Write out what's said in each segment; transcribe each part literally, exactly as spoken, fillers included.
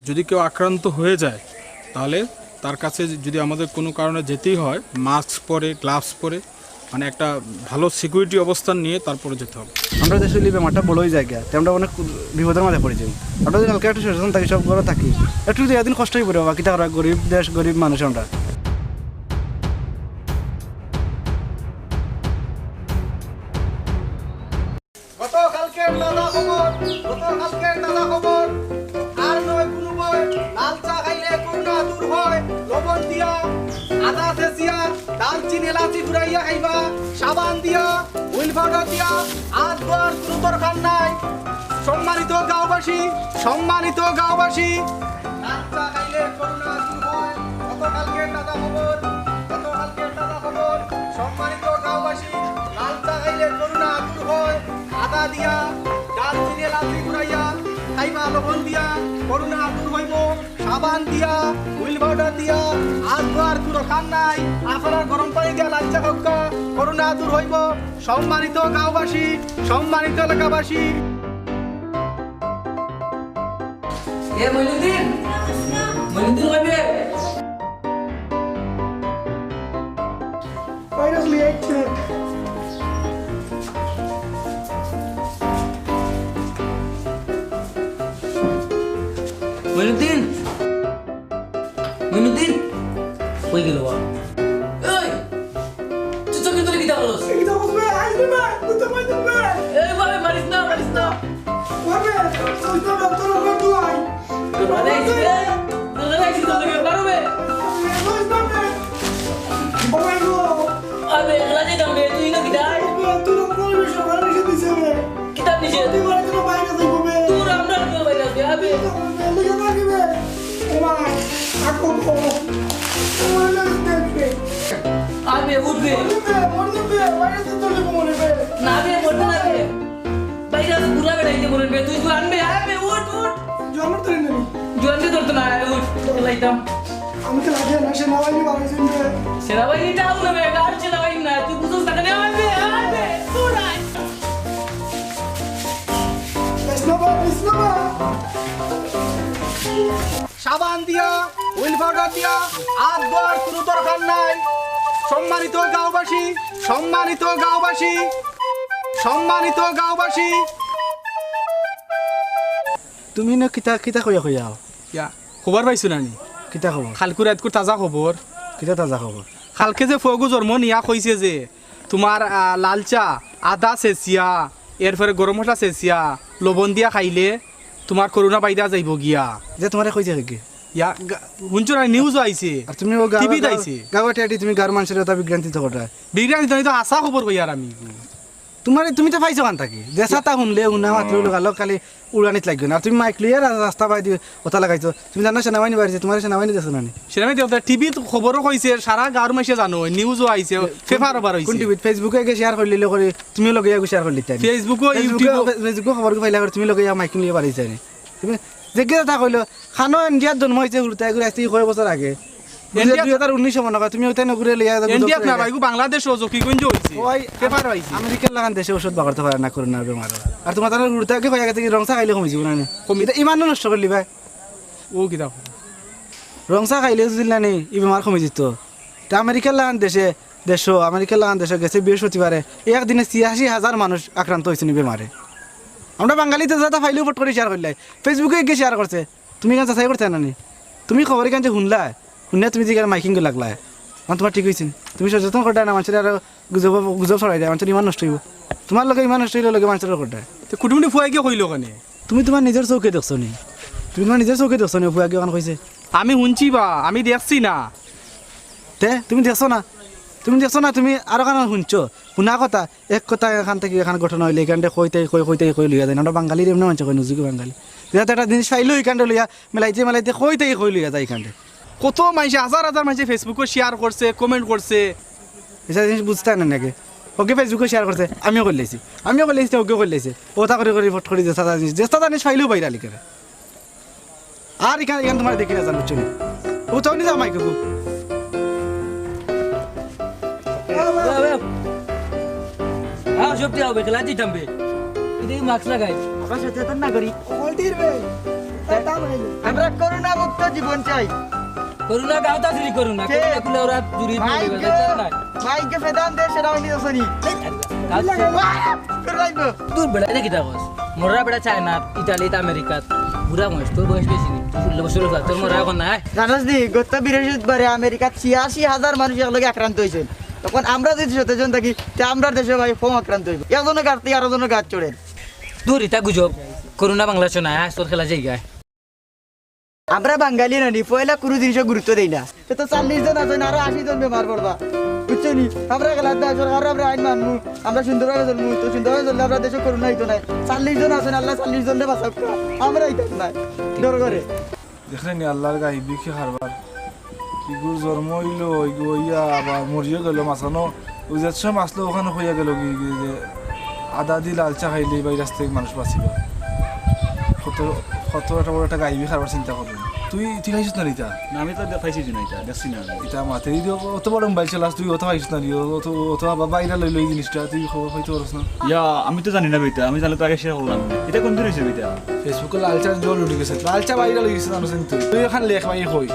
যদি কেউ আক্রান্ত হয়ে যায়, তাহলে তার কাছে যদি আমাদের কোনো কারণে যেতেই হয়, মাস্ক পরে, গ্লাভস পরে, মানে একটা ভালো সিকিউরিটি অবস্থান নিয়ে তারপরে যেতে হবে। আমরা দেশে লিবে মাঠটা বড় হয়ে যায় গিয়া, তে আমরা অনেক বিপদের মাঝে পড়ি যাই। আমরা যদি হালকা একটু সচেতন থাকি, সব ঘরে থাকি, একটু দুই একদিন কষ্ট হয়ে পড়ে বাবা, কিতা করা, গরিব দেশ, গরিব মানুষ আমরা। গতকালকের তাজা খবর, গতকালকের তাজা খবর। আর নয় কোনো ভয়, লাল চা খাইলে করোনা দূর হয়। লবণ দিয়া, আদা ছেঁচিয়া, দারচিনি এলাচি গুড়াইয়া খাইবা। সাবান দিয়া, হুইল পাউডার দিয়া, হাত ধোয়ার কোনো দরকার নাই। সম্মানিত গাঁওবাসী, সম্মানিত গাঁওবাসী, লাল চা খাইলে করোনা দূর হয়। গতকালকের তাজা খবর, গতকালকের তাজা খবর। সম্মানিত গাঁওবাসী, লাল চা খাইলে করোনা দূর হয়। আদা দিয়া, দারচিনি এলাচি গুড়াইয়া, খাইবা লবণ দিয়া, করোনা দূর হইব। সাবান দিয়া, হুইল পাউডার দিয়া, হাত ধোয়ার কোনো কাম নাই। আপনারা গরম পানি দিয়া লাল চা খাউক্কা, করোনা দূর হইব। সম্মানিত গাঁওবাসী, সম্মানিত এলাকাবাসী। এ মইনুদ্দিন, মইনুদ্দিন কই বে? ভাইরাস লিয়ে আইছে। মইনুদ্দিন, মইনুদ্দিন, কই গেল বা? এই, তুই চোখের তলে কিতা করস? এই তো বুঝবে, আইস না, তুই তো মাইর দিবে। এই বাবা, মারিস না, মারিস না। বাবা, তুই তো ডক্টর হবে তুই। তোর দাদা আইছে, তোর দাদা আইছে, তোর দাদা পারবে। আবে, একলা যাইতাম বে, তুই না কিতা? তোর পরিবেশ আমার নিষেধ দিছে রে। কিতা নিষেধ? তুই বাড়ি থেকে বাইরে যাইবো বে। তোর আমরা তো বাইরে যাবে, আবে। লিখে না কি বে? ও মা, আকো কো। ও মা, না দেখবে। আবে, উঠবে। মরবে, মরবে, বাইরে তো চলে মরবে। না বে, মরবে না বে। ভাইরাস বুড়া বেড়াইতে বলেন বে, তুই তো আনবে, আয় বে, উঠ, উঠ। জোয়ান ধরে নেবি। জোয়ান ধরে ধরতো না, আয়, উঠ, লাইতাম। আমি তো লাগে না, সেনাবাহিনী বাড়াইছেন বে। সেনাবাহিনীটা আউন বে, আর সেনাবাহিনী না, তুই বুঝোস না কেন, আয় বে, আয় বে, উঠ, আয়। বিষ্ণুবা, বিষ্ণুবা। সাবান দিয়া, হুইল পাউডার দিয়া হাত ধোয়ার কোনো দরকার নাই। সম্মানিত গাঁওবাসী, সম্মানিত গাঁওবাসী, সম্মানিত গাঁওবাসী। তুমি না কিতা, কিতা কইয়া কইয়া আও? ইয়া, খবর পাইছো না নি? কিতা খবর? কালকু রাইতকুর তাজা খবর। কিতা তাজা খবর? কালকে যে ফুয়াগু জন্ম নিয়া কইছে যে, তোমার, আহ, লাল চা, আদা ছেঁচিয়া, এরপরে গরম মশলা ছেঁচিয়া, লবণ দিয়া খাইলে তোমার করোনা বাইদা যাইব গিয়া। যে তোমারে কইছে কে? ইয়া, গা-, হুনছো না, নিউজও আইছে, আর তুমি ও গা-, টিভিত গা-, আইছে। গাওয়া টিয়াটি তুমি গার মানুষের কথা বিভ্রান্তিত কররা। বিভ্রান্তিত নায় তো, হাছা খবর কইয়ার আমি। তোমারে, তুমি তো পাইছো কান থাকি? যে সাতা হুনলে, হুনা মাত্র লোক আলো খালি উড়ানিত লাগবে না। আর তুমি মাইক লইয়া রা-, রাস্তা বাই দিয়ে কথা লাগাইছো। তুমি জানো সেনাবাহিনী বাড়িছে, তোমার সেনাবাহিনী দেখছো না নি? সেনাবাহিনী দেখো, টিভিত খবরও কইছে, সারা গাঁওর মাইনষে জানো, নিউজও আইছে, পেপারও বার কোন হইছে। টিভিত? Facebook-এ গিয়ে শেয়ার করলে করে, তুমিও লগে গিয়ে শেয়ার করলে তাই। Facebook-ও, Facebook-ও, YouTube-ও। ফে-, Facebook-ও খবর ফাইলা করে, তুমি লগে গিয়ে মাইক লইয়া বাড়ি যায়নি। তুমি যে কিতা তা কইলো, খানো ইন্ডিয়াত জন্ম হইছে, হুরুতায় ঘুরে আসতে কয় বছর আগে। ইন্ডিয়াত দুই হাজার উনিশে মনে হয়, তুমি ওইটা নগুরে লইয়া যাও, ইন্ডিয়াত না ভাই, বাংলাদেশও জকিগঞ্জ হইছে। ওই পেপার পাইছি। আমেরিকার লাখান দেশে ঔষধ বাগাতে পারে না করোনার বেমার। আর তোমার তাহলে হুরুতায় কইয়া গেছে কি রং চা খাইলে কমে যাবো না নি? কমে। এটা ইমান নষ্ট করলি ভাই। ও কিতা? রং চা খাইলে যদি না নি, এই বেমার কমে যেত। তা আমেরিকার লাখান দেশে, দেশও, আমেরিকার লাখান দেশে গেছে বৃহস্পতিবারে একদিনে ছিয়াশি হাজার মানুষ আক্রান্ত হইছে নি বেমারে। আমরা বাঙালিতে যেটা পাইলেও ফট করে শেয়ার করলাই, Facebook-এ গিয়ে শেয়ার করছে। তুমি ইখান যাচাই করতে না নি? তুমি খবর ইখান যে হুনলায়, হুনিয়া তুমি যে ইখান মাইকিং লাগলায়, মানে তোমার ঠিক হইছে নি? তুমি সচেতন করতে না, মানুষের আরো গুজব, গুজব ছড়াই দেয়, মানুষের ইমান নষ্ট হইব। তোমার লগে ইমান নষ্ট হইলে লগে মানুষের করতে। তো কুটুমুটি ফুয়াই গিয়ে কইলো কেনে? তুমি তোমার নিজের চোখে দেখছো নি? তুমি তোমার নিজের চোখে দেখছো নি? ফুয়াই গিয়ে ওখান কইছে। আমি হুনছি বা, আমি দেখছি না। তে তুমি দেখছো না? তুমি দেখছো না? তুমি আরো কারণ হুনছো, হুনা কথা। এক কথা এখান থেকে এখান ঘটনা হইলে এখানটা কইতে কই, কইতে কই লইয়া যায়। আমরা বাঙালির এমনি মানছে কই নুজুকি বাঙালি। যাতে একটা জিনিস পাইলো এখানটা লইয়া মেলাইতে মেলাইতে কইতে কই লইয়া যায় এখানটা। কত মাইনষে, হাজার হাজার মাইনষে Facebook-ও শেয়ার করছে, কমেন্ট করছে। এটা জিনিস বুঝতে না নাকি? ওকে Facebook-ও শেয়ার করছে, আমিও করে লাইছি। আমিও করে লাইছি, ওকেও করে লাইছে। ও তা করে করে রিপোর্ট করে যে সাদা জিনিস, যে সাদা জিনিস পাইলেও বাইরে লিখে। আর ইখান, ইখান তোমার দেখি না জানো, বুঝছো নি? ও তো নিজে আমায় কেউ। হ্যাঁ, সব দিয়ে হবে, খেলা দিতাম বে। এদিকে মাস্ক লাগাই। আমরা সচেতন না করি। ওল্টির বে। আমরা করোনা মুক্ত জীবন চাই। করোনা গাউতা চুরি করোনা, কে? করোনা কুলে ওরা চুরি ভাই চুরি কে? করে, জান নাই? ভাই কে ফেদান দে সেটা হইনি দোষনি। গাউতা চুরি। দূর বেটা, এটা কিতা কস? মরা বেটা চায়না, ইটালিত, আমেরিকাত। বুড়া বয়স, তোর বয়স বেশি নি। তুই ষোলো বছর হলো, তোর মরা এখন নাই। জানোস নি, গত বৃহস্পতিবারে আমেরিকাত ছিয়াশি হাজার মানুষ একলগে আক্রান্ত হইছে। তখন আমরা যদি সচেতন থাকি, তে আমরার দেশে ভাই কম আক্রান্ত হইব। একজনের গাড় থেকে আরো জনের গাড় চড়ে। দূর, ইতা গুজব। করোনা বাংলাদেশে নাই, আয়, তোর খেলা যাই গায়। আমরা বাঙালি নানি, পয়লা কুনু জিনিসে গুরুত্ব দেই না। সে তো চল্লিশ জন আছইন, আরো আশি জন বেমার পড়বা, বুঝছো নি? আমরা গেলাম দা সরকার, আমরা আইন মানমু, আমরা সুন্দরভাবে চলমু, তো সুন্দরভাবে চললে আমরা দেশে করোনা হইতো না। চল্লিশ জন আছইন, আল্লাহ চল্লিশ জনরে বাঁচাউক্কা, আমরা হইতাম না, ডর করে। দেখলে নি আল্লাহর গাইবি কি কারবার? ইগুর জন্ম হইলো, ইগু হইয়া আবার মরিও গেল, মাঝখানো ওই যে সময় আসলো, ওখানে হইয়া গেল কি, কি যে আদা দি লাল চা খাইলে এই ভাইরাস থেকে মানুষ বাঁচিবা। কত, কত একটা বড় একটা গাইবি কারবার চিন্তা করো। তুই, তুই খাইছিস না ইতা? না, আমি তো দে-, খাইছি না ইতা, দেখছি না আমি। ইতা মাতে, এই যে অত বড় মোবাইল চালাস তুই, অত খাইছিস না নি, অত, অত আবার বাইরে লইলো এই জিনিসটা, তুই খবর পাইতে পারস না? ইয়া, আমি তো জানি না বেটা, আমি জানলে তো আগে শেয়ার করলাম। এটা কোন দিন হয়েছে বেটা? Facebook-ও লাল চা জল উঠি গেছে, লাল চা বাইরে লই গেছে, জানোস নি তুই? তুই এখন লেখ ভাই কই,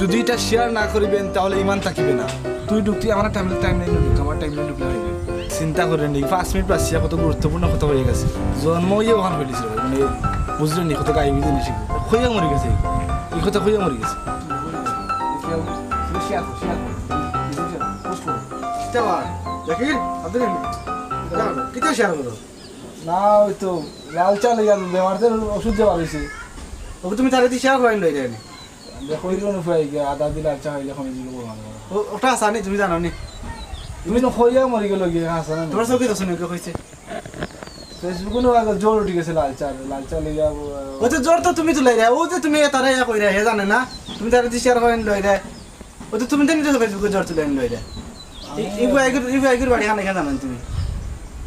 যদি এটা শেয়ার না করিবেন তাহলে ইমান থাকিবে না। তুই ঢুকতি আমার টাইম, টাইম লাইন ঢুক, আমার টাইম লাইন ঢুকলে হইবে। চিন্তা করে নি, পাঁচ মিনিট বাঁচিয়া কত গুরুত্বপূর্ণ কথা হয়ে গেছে। জন্ম হইয়া ওখান হইলিছে, মানে বুঝলে নি কত গাইবি জিনিস। হইয়া মরি গেছে, এই কথা হইয়া মরি গেছে। শেয়ার কর, শেয়ার কর। কিতা বা? জাকির, আব্দুল হামিদ, কিতা করো? কিতা শেয়ার করো? না, ওই তো লাল চা লইয়া বেমারদের ওষুধ দেওয়া হয়েছে। ওকে তুমি তাহলে দিশা করেন লই যায় না? দেখো, ওই জন্য ফুয়াই গিয়া আদা দি লাল চা হইলে কমে দিল বললাম। ও, ওটা আসা নি, তুমি জানো নি? তুমি তো হইয়া মরি গেল গিয়ে, আসা না। তোমার চোখে দোষ নেই, ওকে হয়েছে। Facebook-ও না আগে জোর উঠি গেছে লাল চা, লাল চা লইয়া ব-, ওই তো জোর তো তুমি তুলাই দেয়, ও যে তুমি তারা ইয়া কইরা, হে জানে না, তুমি তারা দিশা করেন লই দেয়। ও তো তুমি তো নিজে Facebook-ও জোর তুলে আনলো এটা। ই-, ইগু আইগুর, ইগু আইগুর বাড়ি খান এখানে জানো তুমি?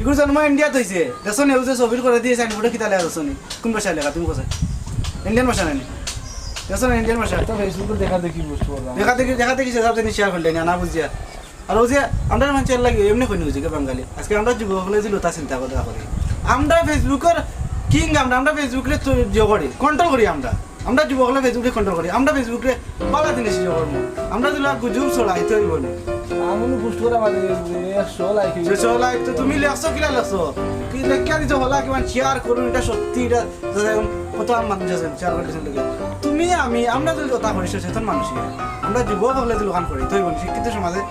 ইগুর জন্ম ইন্ডিয়াত হইছে। দেখছো নি, ও যে ছবির করে দিয়ে সাইনবোর্ডে কিতা লেখা দেখছো নি? কোন ভাষায় লেখা তুমি কোথায়? ইন্ডিয়ান ভাষা নানি? দেখছো না ইন্ডিয়ান ভাষা? তো Facebook-ও দেখা দেখি বুঝতে পারলাম। দেখা দেখি, দেখা দেখি সে সাথে নিয়ে শেয়ার করলে না, না বুঝিয়া। আর ও যে আমরা মানুষ এর লাগে এমনি কই নিউজ বাঙালি। আজকে আমরা যুবক হলে দিল তা চিন্তা করে করি। আমরা Facebook-এর কিং, আমরা, আমরা Facebook-রে তো ইয়ে করি, কন্ট্রোল করি আমরা। আমরা যুবক হলে Facebook-রে কন্ট্রোল করি। আমরা Facebook-রে বালা জিনিস ইয়ে করবো। আমরা দিলে গুজব ছড়াইতে হইব না। আমি পোস্ট করা বাদে একশো লাইক হইব। সে শো লাইক তো তুমি লেখছো কিলা লেখছো? কি লেখিয়া দিছো হলা কিমান শেয়ার করুন, এটা সত্যি, এটা যারা এখন কত আম মানুষ আছেন শেয়ার করে দিয়েছেন লোকে। তুমি আমি, আমরা যদি কথা করি সচেতন মানুষ, আমরা যুবক হলে যদি ওখান করি, তো হইব না। শিক্ষিত সমাজে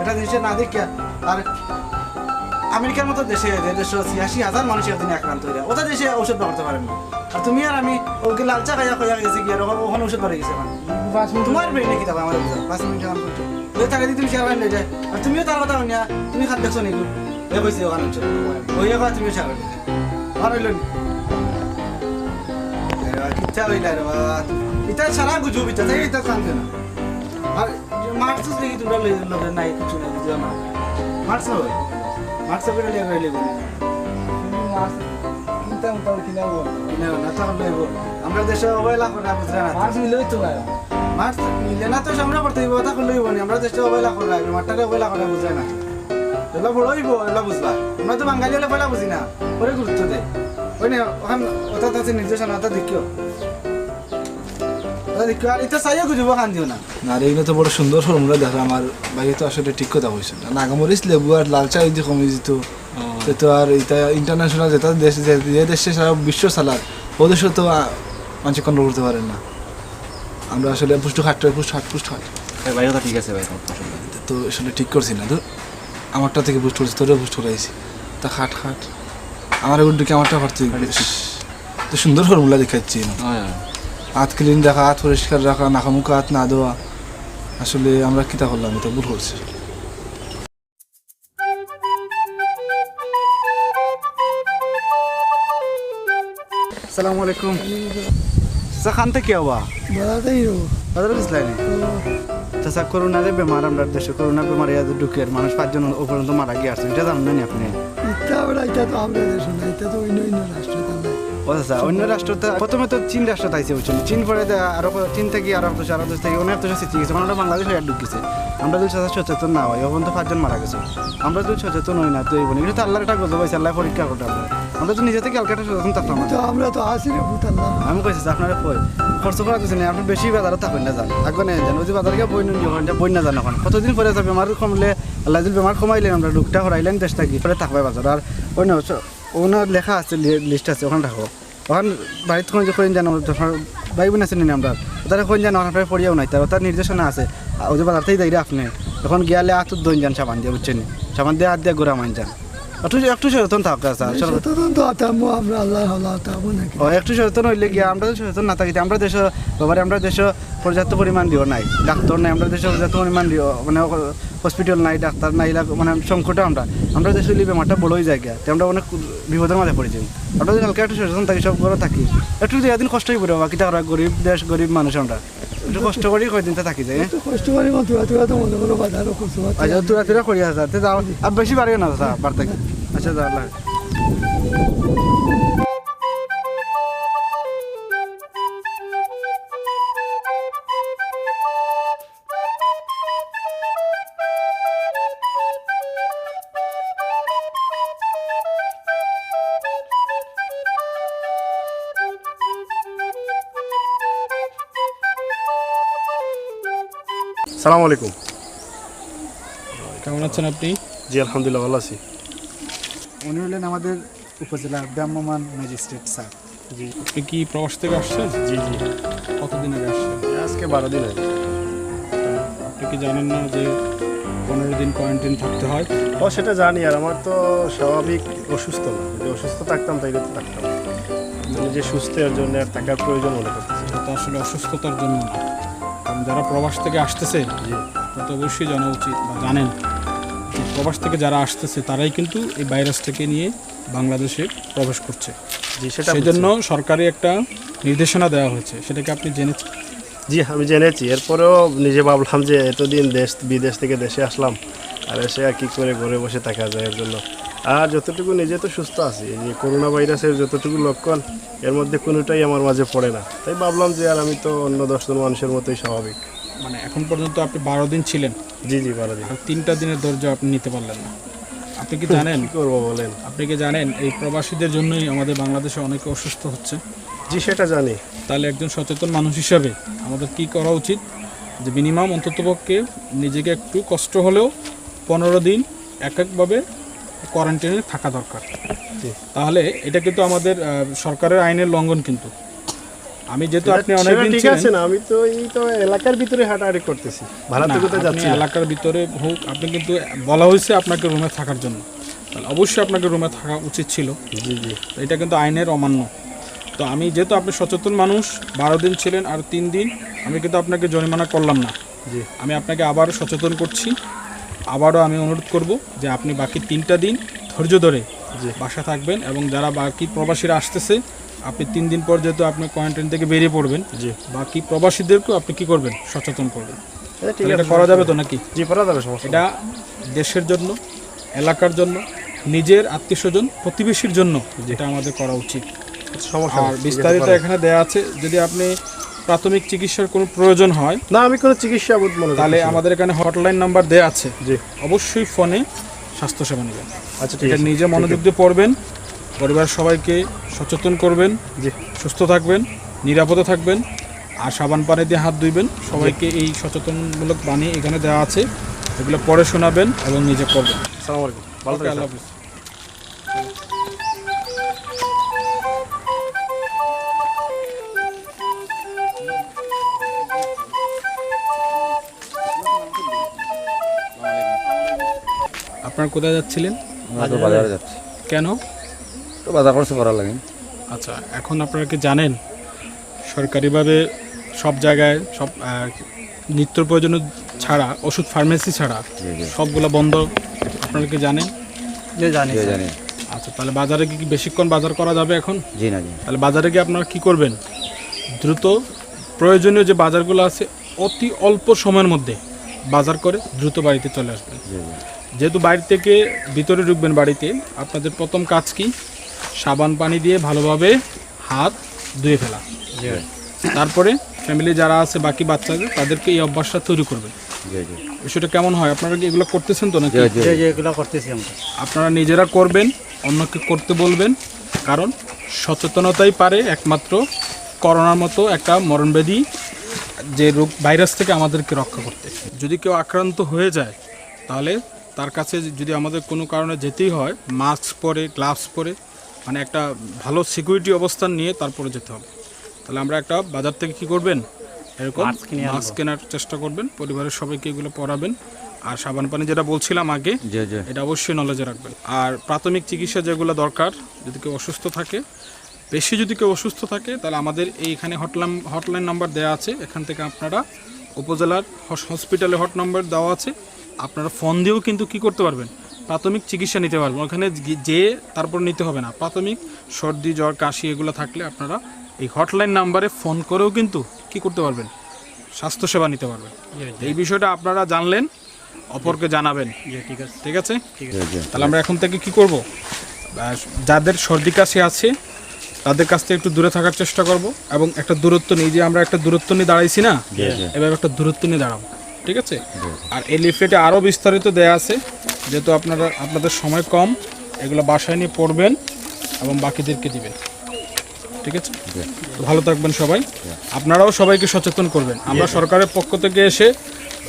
এটা জিনিসটা না দেখিয়া আর আমেরিকার মতো দেশে, যে দেশে ছিয়াশি হাজার মানুষ একদিনে আক্রান্ত হয়ে যায়, ওটা দেশে ঔষধ বার করতে পারেন না। আর তুমি আর আমি ওকে লাল চা খাইয়া খাইয়া গেছি কি আর ওখানে, ওখানে ঔষধ বার হয়ে গেছে এখন। পাঁচ মিনিট। তোমার ব্রেনে কি থাকবে আমার বুঝা? পাঁচ মিনিট এখন করছো। ওই টাকা দিয়ে তুমি শেয়ার করে নিয়ে যায়। আর তুমিও তার কথা শুনিয়া, তুমি খাত দেখছো নি? এ কইছে ওখানে হচ্ছে। ওই এবার তুমিও শেয়ার করে নিয়ে যায়। আর হইল নি? এ বাবা, কিচ্ছা হইল রে বাবা। এটা সারা গুজব, এটা, তাই এটা কান্দে না। আর মার্কস দেখি তোমরা লই-, লগে নাই, কিছু নাই, বুঝলাম না। মার্কস হবে? মার্কস হবে না, লেগে লেগে। কিন্তু মার্কস কিনতাম, তাও কিনা বল। কিনা না, তখন লইব। আমরা দেশে অবহেলা করে, বুঝলে না? মার্কস মিলেই তো নাই। মার্কস মিলে না তো, আমরা করতে হইব, তখন লইব নি। আমরা দেশে অবহেলা করে, মাঠটাকে অবহেলা করে, বুঝলে না? এগুলা বড় হইব, এগুলা বুঝবা। আমরা তো বাঙালি হলে পয়লা বুঝি না, পরে গুরুত্ব দেয়। ওই না, ওখান ওটা আছে নির্দেশনা, ওটা দেখিও। ওটা দেখিও, আর এটা চাইও গুজব খান দিও না। না রে, এগুলো তো বড় সুন্দর ফর্মুলা দেখা, আমার ভাই তো আসলে ঠিক কথা কইছেন। নাগামরিচ, লেবু আর লাল চা যদি কমে যেত, তে তো আর এটা ইন্টারন্যাশনাল যেটা দেশ, যে, যে দেশে সারা বিশ্ব চালার, ও দেশে তো, আ, মানুষে কন্ট্রোল করতে পারেন না। আমরা আসলে পুষ্ট খাট, পুষ্ট খাট, পুষ্ট খাট। এ ভাই, ওটা ঠিক আছে ভাই, কোনো সমস্যা নেই। তো আসলে ঠিক করছি না তো, আমারটা থেকে পুষ্ট করছি, তোরেও পুষ্ট করাইছি। তা খাট, খাট। আমার ওর দিকে আমারটা করতে হইবে। আরে, তো সুন্দর ফর্মুলা দেখাচ্ছি না। হ্যাঁ, হ্যাঁ। হাত ক্লিন রাখা, হাত পরিষ্কার রাখা, নাকামুখা হাত না দেওয়া। আসলে আমরা কিতা করলাম, এটা ভুল করছি। আসসালামু আলাইকুম। চাচা, খান থেকে আওয়া? বাজারেই রো। বাজারে গেছিলাই নি? ও। চাচা, করোনা যে বেমার, আমরা দেশে করোনা বেমার ইয়া ঢুকের মানুষ পাঁচজন ও পর্যন্ত মারা গিয়া আছে, এটা জানেন না নি আপনি? ইটা বেটা, ইটা তো আমরা দেশে না, ইটা তো অন্য অন্য রাষ্ট্রে তো নাই। ও চাচা, অন্য রাষ্ট্র তো, প্রথমে তো চীন রাষ্ট্র তাইছে, বুঝছেন? চীন পরে তো আরো ক-, চীন থেকে আরো এক দেশ, আরো এক দেশ থেকে অনেক দেশ সৃষ্টি গেছে, মানে আমরা বাংলাদেশ হয়ে ঢুক গেছে। আমরা যদি চাচা সচেতন না হই, এখন তো পাঁচজন মারা গেছে। আমরা যদি সচেতন হই না, তো হইব না। এটা তো আল্লাহর একটা গজব আছে, আল্লাহ পরীক্ষা করতে আমরা। আমরা তো নিজে থাকি হালকা একটা সচেতন থাকতাম না। তো আমরা তো আছি রে পুত আল্লাহ। আমি কইছি যে আপনারা কই খরচ করা দিচ্ছেন, আপনি বেশি বাজারো থাকবেন না, যান। আগে নিয়ে যান, ওই যে বাজারে গিয়ে বই নিয়ে যান, বই না যান এখন। কতদিন পরে যাবে, বেমার কমলে, আল্লাহ যদি বেমার কমাইলেন, আমরা রোগটা হরাইলেন দেশ থাকি, পরে থাকবে বাজার। আর ওই না, ওখানে লেখা আছে, লি-, লিস্ট আছে, ওখানে রাখো। ওখান বাড়িত কইন যে কইন যান, আমরা তো সব ভাই বোন আছে নি আমরা, ওটারে কইন যান, ওখানে পড়িয়াও নাই, তার ওটার নির্দেশনা আছে। আর ওই যে বাজার থেকে যাইরা আপনি, এখন গিয়ালে আতুর দইন যান সাবান দিয়ে, বুঝছেন নি? সাবান দিয়ে হাত দিয়ে ঘুরা মাইন যান। একটু, একটু সচেতন থাকো, স্যার। এই সচেতন তো আতামো আমরা, আল্লাহ আল্লাহ আতামো নাকি? ও, একটু সচেতন হইলে গিয়া, আমরা তো সচেতন না থাকি, আমরা দেশে, বাবারে, আমরা দেশে পর্যাপ্ত পরিমাণ দিও নাই, ডাক্তার নাই, আমরা দেশে পর্যাপ্ত পরিমাণ দিও, মানে, হসপিটাল নাই, ডাক্তার নাই, ইলা মানে সংকটে আমরা, আমরা দেশে এই বেমারটা বড় হয়ে যায় গিয়া, তে আমরা অনেক বিপদের মাঝে পড়ে যাই। আমরা যদি হালকা একটু সচেতন থাকি, সব ঘরে থাকি, একটু যদি একদিন কষ্ট হয়ে পড়ে, বাবা, কিতা করা, গরিব দেশ, গরিব মানুষ আমরা, একটু কষ্ট করি কয়দিন তো থাকি যাই, হ্যাঁ? একটু কষ্ট করি, মন তুরা তুরা তো মনে করো, বাজারও খুব সময় আচ্ছা, তুরা তুরা করি আছে, তে যাও, আর বেশি বাড়িও না, দাদা, বাড়তে। আচ্ছা, যাও, আল্লাহ হাফেজ। সালাম আলাইকুম। কেমন আছেন আপনি? জি, আলহামদুলিল্লাহ, ভালো আছি। উনি হলেন আমাদের উপজেলা ভ্রাম্যমাণ ম্যাজিস্ট্রেট স্যার। জি। আপনি কি প্রবাস থেকে আসছেন? জি, জি। কতদিন আগে আসছেন? আজকে বারো দিন আগে। আপনি কি জানেন না যে পনেরো দিন কোয়ারেন্টাইন থাকতে হয়? ও, সেটা জানি। আর আমার তো স্বাভাবিক অসুস্থ না, যদি অসুস্থ থাকতাম তাইলে তো থাকতাম। মানে, যে সুস্থ, এর জন্য আর থাকার প্রয়োজন মনে করতেছি না। এটা তো আসলে অসুস্থতার জন্য না, কারণ যারা প্রবাস থেকে আসতেছে, জি। তারা তো অবশ্যই জানা উচিত বা জানেন যে প্রবাস থেকে যারা আসতেছে, তারাই কিন্তু এই ভাইরাসটাকে নিয়ে বাংলাদেশে প্রবেশ করছে। জি, সেটা সেই জন্য বুঝছি। সরকারি একটা নির্দেশনা দেওয়া হয়েছে, সেটাকে আপনি জেনেছেন? জি, আমি জেনেছি। এরপরেও নিজে ভাবলাম যে এতদিন দেশ বিদেশ থেকে দেশে আসলাম, আর এসে আর কি করে ঘরে বসে থাকা যায়, এর জন্য। আর যতটুকু নিজে তো সুস্থ আছি, এই যে করোনা ভাইরাসের যতটুকু লক্ষণ, এর মধ্যে কোনোটাই আমার মাঝে পড়ে না। তাই ভাবলাম যে আর আমি তো অন্য দশজন মানুষের মতোই স্বাভাবিক। মানে, এখন পর্যন্ত আপনি বারো দিন ছিলেন? জি, জি, বারো দিন। আর তিনটা দিনের ধৈর্য আপনি নিতে পারলেন না। আপনি কি জানেন? কি করবো বলেন? আপনি কি জানেন এই প্রবাসীদের জন্যই আমাদের বাংলাদেশে অনেকে অসুস্থ হচ্ছে? জি, সেটা জানি। তাহলে একজন সচেতন মানুষ হিসাবে আমাদের কি করা উচিত, যে মিনিমাম অন্ততপক্ষে নিজেকে একটু কষ্ট হলেও পনেরো দিন এক একভাবে কোয়ারেন্টাইনে থাকা দরকার। জি। তাহলে এটা কিন্তু আমাদের, আহ, সরকারের আইনের লঙ্ঘন কিন্তু। আমি যেহেতু সেটা, আপনি অনেক সেটা দিন ঠিক ছিলেন। আছে না, আমি তো এই তো এলাকার ভিতরে হাঁটাহাঁটি করতেছি, ভাড়া না, তো কোথাও আপনি যাচ্ছি না। এলাকার ভিতরে হোক, আপনি কিন্তু বলা হয়েছে আপনাকে রুমে থাকার জন্য, তাহলে অবশ্যই আপনাকে রুমে থাকা উচিত ছিল। জি, জি। তো এটা কিন্তু আইনের অমান্য। তো আমি যেহেতু আপনি সচেতন মানুষ, বারো দিন ছিলেন আর তিন দিন, আমি কিন্তু আপনাকে জরিমানা করলাম না। জি। আমি আপনাকে আবার সচেতন করছি, আবারও আমি অনুরোধ করব যে আপনি বাকি তিনটা দিন ধৈর্য ধরে জি। বাসা থাকবেন, এবং যারা বাকি প্রবাসীরা আসতেছে, আপনি তিন দিন পর যেহেতু আপনি কোয়ারেন্টাইন থেকে বেরিয়ে পড়বেন, জি। বাকি প্রবাসীদেরকেও আপনি কি করবেন, সচেতন করবেন। এটা ঠিক তাহলে আছে, এটা করা সমস্যা যাবে তো নেই। নাকি? জি, করা যাবে, সমস্যা এটা নেই। দেশের জন্য, এলাকার জন্য, নিজের আত্মীয় স্বজন, প্রতিবেশীর জন্য জি। এটা আমাদের করা উচিত। সমস্যা আর নেই, ঠিক আছে, বিস্তারিত করেন। এখানে দেয়া আছে, যদি আপনি প্রাথমিক চিকিৎসার কোনো প্রয়োজন হয়, না, আমি কোনো চিকিৎসা বোধ মনে তাহলে করতেছি না। আমাদের এখানে হটলাইন নাম্বার দেয়া আছে। জি। অবশ্যই ফোনে স্বাস্থ্যসেবা নেবেন। আচ্ছা, ঠিক এটা আছে, নিজে ঠিক মনোযোগ আছে। দিয়ে পড়বেন, পরিবার সবাইকে সচেতন করবেন, জি। সুস্থ থাকবেন, নিরাপদে থাকবেন, আর সাবান পানি দিয়ে হাত ধুইবেন। সবাইকে এই সচেতনমূলক বাণী এখানে দেওয়া আছে, এগুলো পড়ে শোনাবেন এবং নিজে করবেন। আসসালামু আলাইকুম, ভালো ওকে, থাকবেন, আল্লাহ স্যার। হাফিজ। আপনারা কোথায় যাচ্ছিলেন? আমরা তো বাজারে যাচ্ছি। কেন? তো বাজার খরচ করা লাগে। আচ্ছা, এখন আপনারা কি জানেন সরকারিভাবে সব জায়গায় সব, আহ, নিত্য প্রয়োজনীয় ছাড়া, ওষুধ ফার্মেসি ছাড়া জি, জি। সবগুলা বন্ধ? আপনারা কি জানেন? জি, জানি, জি, স্যার। জানি। আচ্ছা, তাহলে বাজারে কি বেশিক্ষণ বাজার করা যাবে এখন? জি না, জি। তাহলে বাজারে গিয়ে আপনারা কি করবেন? দ্রুত প্রয়োজনীয় যে বাজারগুলো আছে, অতি অল্প সময়ের মধ্যে বাজার করে দ্রুত বাড়িতে চলে আসবেন। জি, জি। যেহেতু বাইরে থেকে ভিতরে ঢুকবেন বাড়িতে, আপনাদের প্রথম কাজ কি? সাবান পানি দিয়ে ভালোভাবে হাত ধুয়ে ফেলা। জি। তারপরে ফ্যামিলি যারা আছে, বাকি বাচ্চাদের, তাদেরকে এই অভ্যাসটা তৈরি করবেন। জি, জি। বিষয়টা কেমন হয়? আপনারা কি এগুলো করতেছেন তো নাকি? জি, জি। জি, জি, এগুলো করতেছি আমরা। আপনারা নিজেরা করবেন, অন্যকে করতে বলবেন, কারণ সচেতনতাই পারে একমাত্র করোনার মতো একটা মরণব্যাধি, যে রোগ ভাইরাস থেকে আমাদেরকে রক্ষা করতে। যদি কেউ আক্রান্ত হয়ে যায়, তাহলে তার কাছে যদি আমাদের কোনো কারণে যেতেই হয়, মাস্ক পরে, গ্লাভস পরে, মানে একটা ভালো সিকিউরিটি অবস্থান নিয়ে তারপরে যেতে হবে। তাহলে আমরা একটা বাজার থেকে কি করবেন, এরকম মাস্ক কিনে আনবো। মাস্ক কেনার চেষ্টা করবেন, পরিবারের সবাইকে এগুলো পরাবেন। আর সাবান পানি যেটা বলছিলাম আগে, জি, জি। এটা অবশ্যই নলেজে রাখবেন। আর প্রাথমিক চিকিৎসা যেগুলো দরকার, যদি কেউ অসুস্থ থাকে, বেশি যদি কেউ অসুস্থ থাকে, তাহলে আমাদের এইখানে হটলাইন হটলাইন নাম্বার দেওয়া আছে, এখান থেকে আপনারা উপজেলার হস- হসপিটালে হট নাম্বার দেওয়া আছে, আপনারা ফোন দিয়েও কিন্তু কি করতে পারবেন, প্রাথমিক চিকিৎসা নিতে পারবেন। ওখানে গি- যেয়ে তারপর নিতে হবে না। প্রাথমিক সর্দি, জ্বর, কাশি এগুলো থাকলে আপনারা এই হটলাইন নাম্বারে ফোন করেও কিন্তু কি করতে পারবেন, স্বাস্থ্যসেবা নিতে পারবেন। জি, জি। এই বিষয়টা আপনারা জানলেন, অপরকে জানাবেন। জি, ঠিক আছে। ঠিক আছে? ঠিক জি, আছে। জি। তাহলে আমরা এখন থেকে কি করব? আহ, যাদের সর্দি কাশি আছে, তাদের কাছ থেকে একটু দূরে থাকার চেষ্টা করব এবং একটা দূরত্ব নিয়ে, যে আমরা একটা দূরত্ব নিয়ে দাঁড়াইছি না, জি, জি। এভাবে একটা দূরত্ব নিয়ে দাঁড়াবো। ঠিক আছে? আর এই লিফলেটে আরও বিস্তারিত দেয়া আছে, যেহেতু আপনারা, আপনাদের সময় কম, এগুলো বাসায় নিয়ে পড়বেন এবং বাকিদেরকে দিবেন। ঠিক আছে? তো ভালো থাকবেন সবাই। আপনারাও সবাইকে সচেতন করবেন। আমরা সরকারের পক্ষ থেকে এসে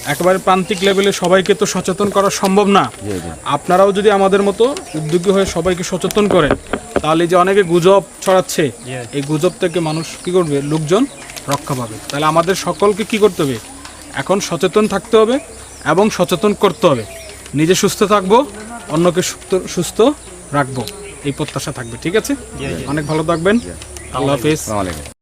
একেবারে প্রান্তিক লেভেলে সবাইকে তো সচেতন করা সম্ভব না। জি, জি। আপনারাও যদি আমাদের মতো উদ্যোগী হয়ে সবাইকে সচেতন করেন, তাহলে এই যে অনেকে গুজব ছড়াচ্ছে, জি। এই গুজব থেকে মানুষ কি করবে, লোকজন রক্ষা পাবে। তাহলে আমাদের সকলকে কি করতে হবে? এখন সচেতন থাকতে হবে এবং সচেতন করতে হবে। নিজে সুস্থ থাকবো, অন্যকে সুস্থ সুস্থ রাখবো, এই প্রত্যাশা থাকবে। ঠিক আছে? অনেক ভালো থাকবেন। আল্লাহ হাফিজ। আসসালামু আলাইকুম।